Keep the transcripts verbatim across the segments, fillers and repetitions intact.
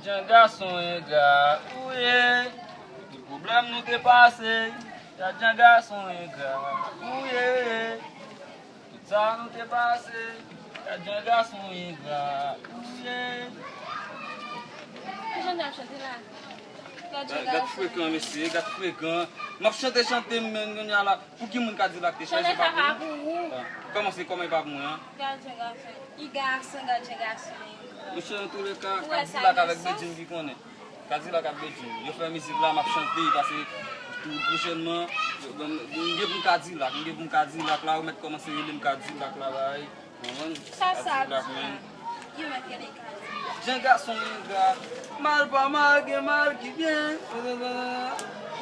Jan gason engra ou ye. Tout pwoblèm nou te pase. Gad jan gason engra ou ye. Tout sa nou te pase. Gad jan gason engra ou ye. Ki jan n ap chante la? Gad jan gason engra. Gad frekan, mesye, gad frekan. M ap chante, chante m menm kounye a la. Pou ki moun Kadilak te fè, se pa pou ou? Kòman se, kòman e pa pou mwen an? Gad jan gason, i gason, gad jan gason engra. Monchè, antouleka, Kadilak avèk Bedjine ki konnen. Kadilak ak Bedjine. Yo fè mizik la, m ap chante, pase tou pwochènman, m gen pou m Kadilak, m gen pou m Kadilak la, ou mèt kòmanse rele m Kadilak la, bay. Konprann? Sa, sa Kadilak, man. Yo mèt rele Kadilak. Jan gason engra. Mal pa mal, gen mal ki byen.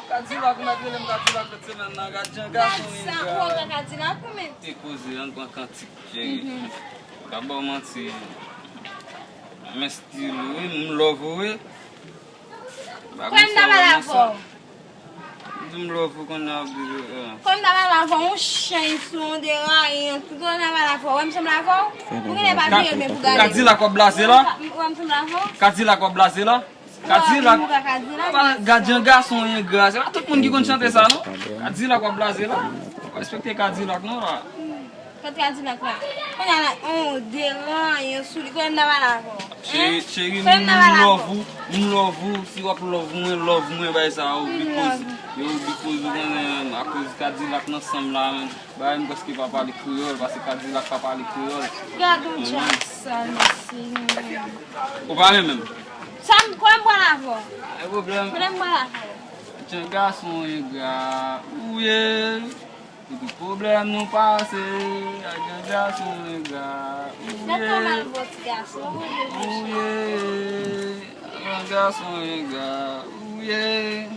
Kadilak, ou mèt rele m Kadilak tout semèn nan. Gad jan gason engra. Ou wè Kadilak ou menm? Te koze, ann pran kantik, cheri. M pa ba w manti. Men stil ou, wi, m love ou, wi. Kwè m ta pale avè w. Di m love ou kounye a, ap di, eh. Kwè m ta pale avè w, yon chen sou yon deranyen, tout kwè m ta pale avè w. Wè m sanble avè w? Ou genlè pa vire men pou gade. Kadilak w ap blaze la? Wè m sanble avè w? Kadilak w ap blaze la? Kadilak. Gad jan gason engra. Se pa tout moun ki konn chante sa, non? Kadilak w ap blaze la. Ou pa respekte Kadilak, non, la. Kot Kadilak la? Kounye a la, on deranyen sou li. Kounye a m ta pale avè w. Cheri, cheri, m love ou, m love ou. Si w ap love mwen, love mwen, bay sa yo, because, yo, because ou konnen, akoz Kadilak nan san m la, men, bay m prèske pa pale kreyòl, paske Kadilak pa pale kreyòl. Gad on tchak sa, mesye. Ou pa renmen m? Sa m kwè m pral avè w. Pa gen pwoblèm. Kwè m pral avè w. Jan gason engra ou ye. Tout pwoblèm nou pase, ak jan gason engra ou ye. Ou ye, ak jan gason engra ou ye.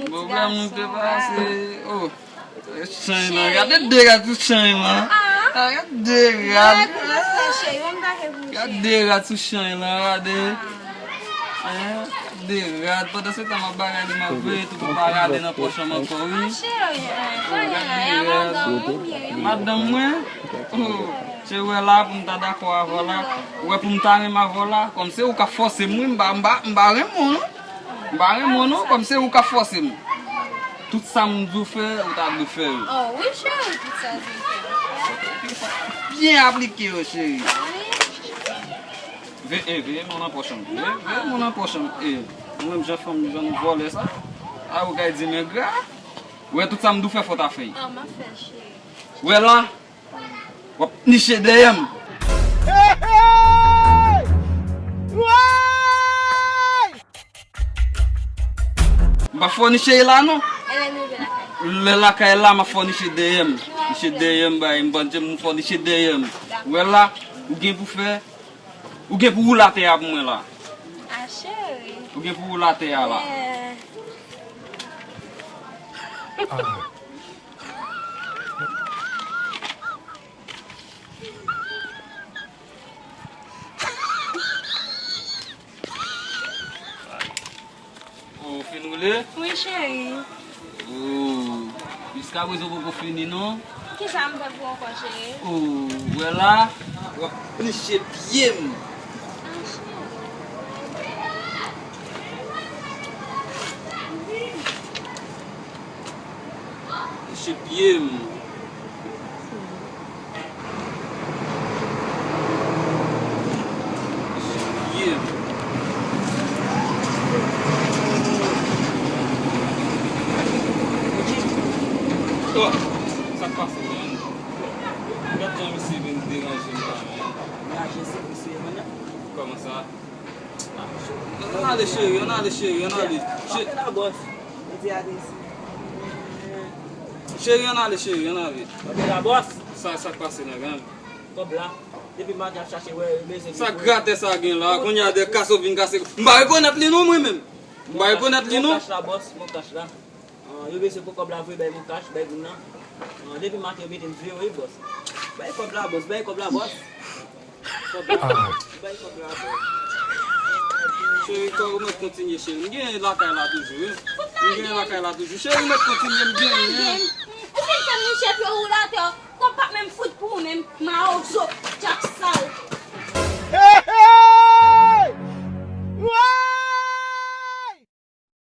Pwoblèm nou te pase. Oh, chay lan, gade de rad sou chay lan. Ah, gade de rad. Gade de rad sou chay lan, gade. Hein? De rad. Pandan se tan m ap bagay li, m ap veye tou pou pa rale nan pòch an m ankò, wi. Oh, gad de rad. Madanm mwen? Oh, se wè la pou m ta dakò avè w la. Ou wè pou m ta renmen avè w la. Kòm se ou k ap fòse m, wi, m pa, m pa, m pa renmen w, non. M pa renmen w, non, kòm se ou k ap fòse m. Tout sa m di w fè, ou ta dwe fè yo. Oh, wi, cheri, tout sa di m fè. Byen aplike yo, cheri. Wi. Ve-, e, veye men w nan pòch an. Veye, veye men w nan pòch an. E, ou menm jan fanm, jan nou vòlè sa. A, ou kay di m engra. Ou wè tout sa m di w fè, fò w ta fè. Ah, m ap fè, cheri. Ou wè la, w ap niche dèyè m. Hey, hey! Woy! M pa fò niche la, non. Lè lakay la, m ap fò niche dèyè m. Niche dèyè m, bay, m panche m fò niche dèyè m. Ou wè la, ou gen pou fè, ou gen pou woule atè a pou mwen la. Ah, cheri. Ou gen pou woule atè a la. Ou fin woule? Wi, cheri. Oh, jiskaprezan ou poko fini, non? Kisa m fè pou ou ankò, cheri? Oh, wè la, w ap niche pye m. Ah, cheri. Niche pye m. Niche pye m. Oh, sa k pase, man? Gad jan misye vin deranje m la, man. Kòman sa? Ann ale, cheri, ann ale, cheri, ann ale. Che- Cheri, ann ale, cheri, ann ale. Sa, sa k pase, nèg, an? Kòb la. Depi maten ap chache, wè, bezwen. Sa gratè sa gen la, kounye a de kase w vin kase. M pa rekonèt li non, mwen menm. M pa rekonèt li non. Mon kach la, bòs, mon kach la. Ah, yo bezwen pou kòb la vre, bay mon kach, bay moun nan. Ah, depi maten yo mete m vre, wi, bòs. Bay kòb la, bòs, bay kòb la, bòs. Kòb la, bòs, bay kòb la, bòs. Cheri, kòb ou mèt kontinye, cheri. M gen lakay la toujou, wi. M gen lakay la toujou. Cheri, ou mèt kontinye, m genyen. Ou fin fè m niche pye w la atè. Kòb pa menm fout pou ou menm. Mawozo, djab sal.